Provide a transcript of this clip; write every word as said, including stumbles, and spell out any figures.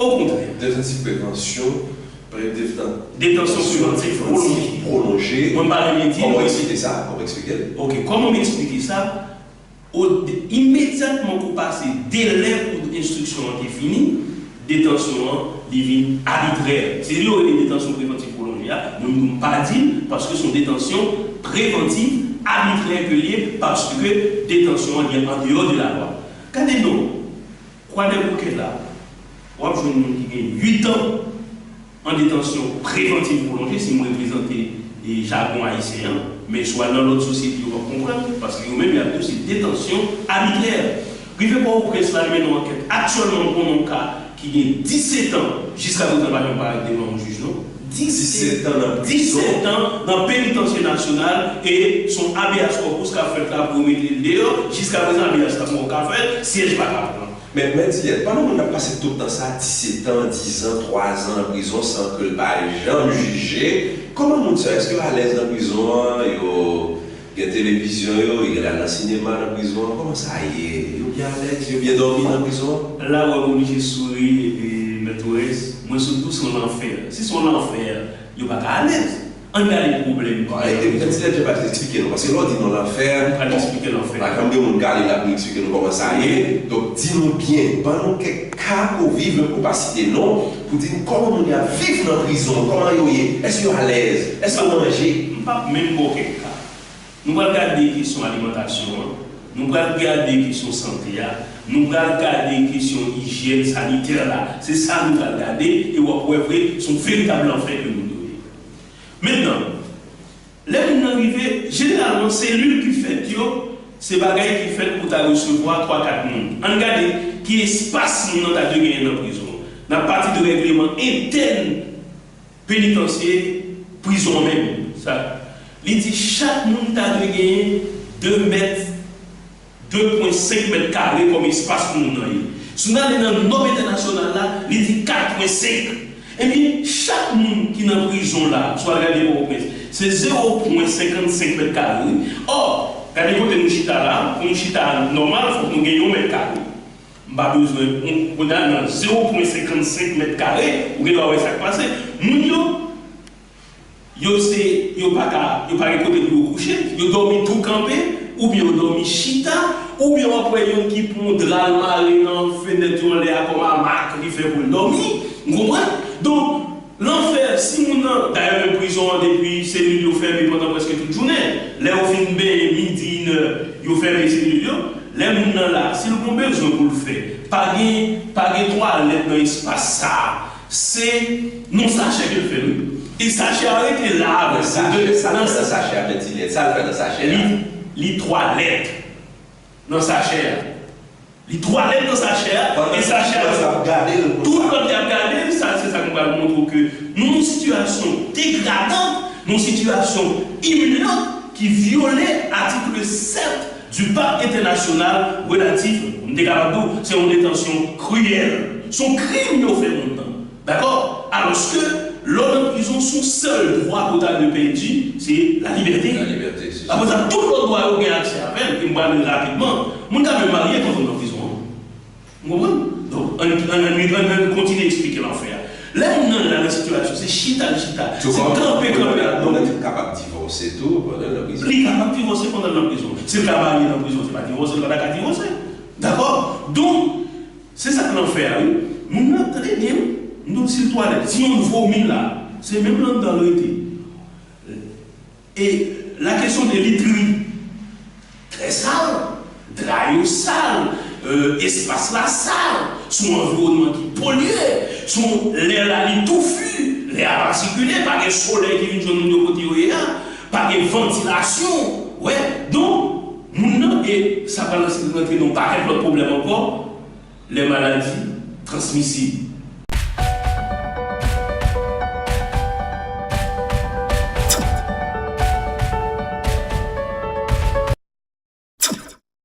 Okontrè. Tentative prevansyon, pre- detan- Detansyon prevantif pwolonje. Pwolonje. Mwen pa renmen di l. Kòman w eksplike sa? Kòman w eksplike l? Ok, kòman m eksplike sa? O- Imedyatman ke w pase delè pou enstriksyon an te fini, detansyon an li vin abitrè. Se li yo rele detansyon prevantif pwolonje a. Mwen menm m pa di l paske se yon detansyon prevantif abitrè ke l ye paske detansyon an li andeyò de lalwa. Gade non, Kwadèboukè la, w ap jwenn moun ki gen uit an an detansyon prevantif pwolonje, si m reprezante jagon ayisyen an, men si w al nan lòt sosyete yo p ap konprann, paske yo menm y ap di w se detansyon abitrè. Rive Pòtoprens la, li mennen yon ankèt. Aktyèlman, m konnen yon ka ki gen disèt an, jiskaprezan l pa janm parèt devan yon jij non. Disèt an nan prizon. Disèt an nan penitansye nasyonal, e se yon habeas corpus k ap fèt la pou yo mete l deyò. Jiskaprezan habeas la poko ka fèt, syèj pa ka pran. Men, men Dilèt, pandan moun ap pase tout tan sa, disèt an, diz an, twa zan nan prizon san ke l pa janm jije, kòman moun sa yo? Èske yo alèz nan prizon an? Yo gen televizyon yo, yo gen al nan sinema nan prizon an? Kòman sa ye? Yo byen alèz? Yo byen dòmi nan prizon an? La w ap oblije souri, e, Mèt Torres, mwen sot di w se yon lanfè. Si se yon lanfè, yo pa ka alèz. Ann gade pwoblèm ki gen. Bon, e, e, Dilèt Jean Baptiste, eksplike nou, paske lè w di nou lanfè, Pral eksplike lanfè. Pa janm gen moun k ale la pou eksplike nou kòman sa ye. Donk, di nou byen, ban nou kèk ka ke w viv, menm ke w pa site non, pou di nou kòman moun yo ap viv nan prizon, kòman yo ye, èske yo alèz, èske yo manje? M p ap menm ba w kèk ka. Nou pral gade kesyon alimantasyon an, nou pral gade kesyon sante a, nou pral gade kesyon ijyèn sanitè la. Se sa nou pral gade, e w ap wè vre, se yon veritab lanfè ke moun yo ye. Mentnan, lè moun nan rive, jeneralman, selil ki fèt yo, se bagay ki fèt pou ta resevwa twa kat moun. Ann gade ki espas moun nan ta dwe genyen nan prizon an. N ap pati de règleman entèn penitansye, prizon an menm. Sa, li di chak moun ta dwe genyen de mèt, de pwen senk mèt kare kòm espas pou moun nan ye. Si n ale nan nòm entènasyonal la, li di kat pwen senk. Ebyen, chak moun ki nan prizon la, si w al gade Pòtoprens, se zewo pwen senkannsenk mèt kare, wi. Ò, gade kote nou chita la, pou nou chita nòmal, fòk nou gen yon mèt kare. M pa bezwen, m, kounye a nan zewo pwen senkannsenk mèt kare, ou gen dwa wè sa k pase. Moun yo, yo se, yo pa ka, yo pa gen kote pou yo kouche, yo dòmi tou kanpe, oubyen yo dòmi chita, oubyen w ap wè youn ki pran yon dra l mare nan fenèt yo anlè a kòm amak li fè pou l dòmi, ou konprann? Donk, lanfè, si moun nan, dayè menm prizon an depi selil yo fèmen pandan prèske tout jounen, lè yo fin benyen midi, inè, yo fèmen selil yo, lè moun nan la, si l gon bezwen pou l fè, pa gen, pa gen twalèt nan espas sa a, se nan sachè ke l fè l, wi. E sachè a rete la avè l. Sachè, sa l fè nan sachè a, Mèt Dilèt, sa l fè nan sachè a? Li, li twalèt nan sachè a. Li twalèt nan sachè a, e sachè a, Pandan l ap gade l tout lòt y ap gade l, sa se sa nou pral montre w ke nou nan yon sitiyasyon degradan, nan yon sitiyasyon imilyan ki vyole atik sèt du Pacte International relatif, m te kapab di w, se yon detansyon kriyèl, se yon krim yo fè moun nan. Dakò? Alòske, lè w nan prizon, se yon sèl dwa ke w ta dwe pèdi, se lalibète. Lalibète, se sa. Apre sa, tout lòt dwa yo gen aksè avè l, ke m pral li rapidman. Moun ka menm marye pandan w nan prizon an. Ou konprann? Donk, ann, ann, ann, ann, ann kontinye eksplike lanfè a. Lè moun nan la nan sitiyasyon, se chita l chita, se kanpe kanpe l ap kanpe. Moun nan kapab divòse tou pandan l nan prizon. Li kapab divòse pandan l nan prizon. Si l ka marye nan prizon, se pa divòse, li pa ta ka divòse. Dakò? Donk, se sa k lanfè a, wi. Moun nan, tande byen, wi. M di w si l twalèt, si youn vomi la, se menm anndan l rete. E la kesyon de litri, trè sal, dra yo sal, euh, espas la sal, se yon anviwònman ki polye, se yon lè la li toufi, lè a pa sikile, pa gen solèy ki vin jwenn moun yo kote yo ye a, pa gen vantilasyon, wè, donk, moun nan, e sa pral rantre nan yon pakèt lòt pwoblèm ankò, lè maladi transmisib.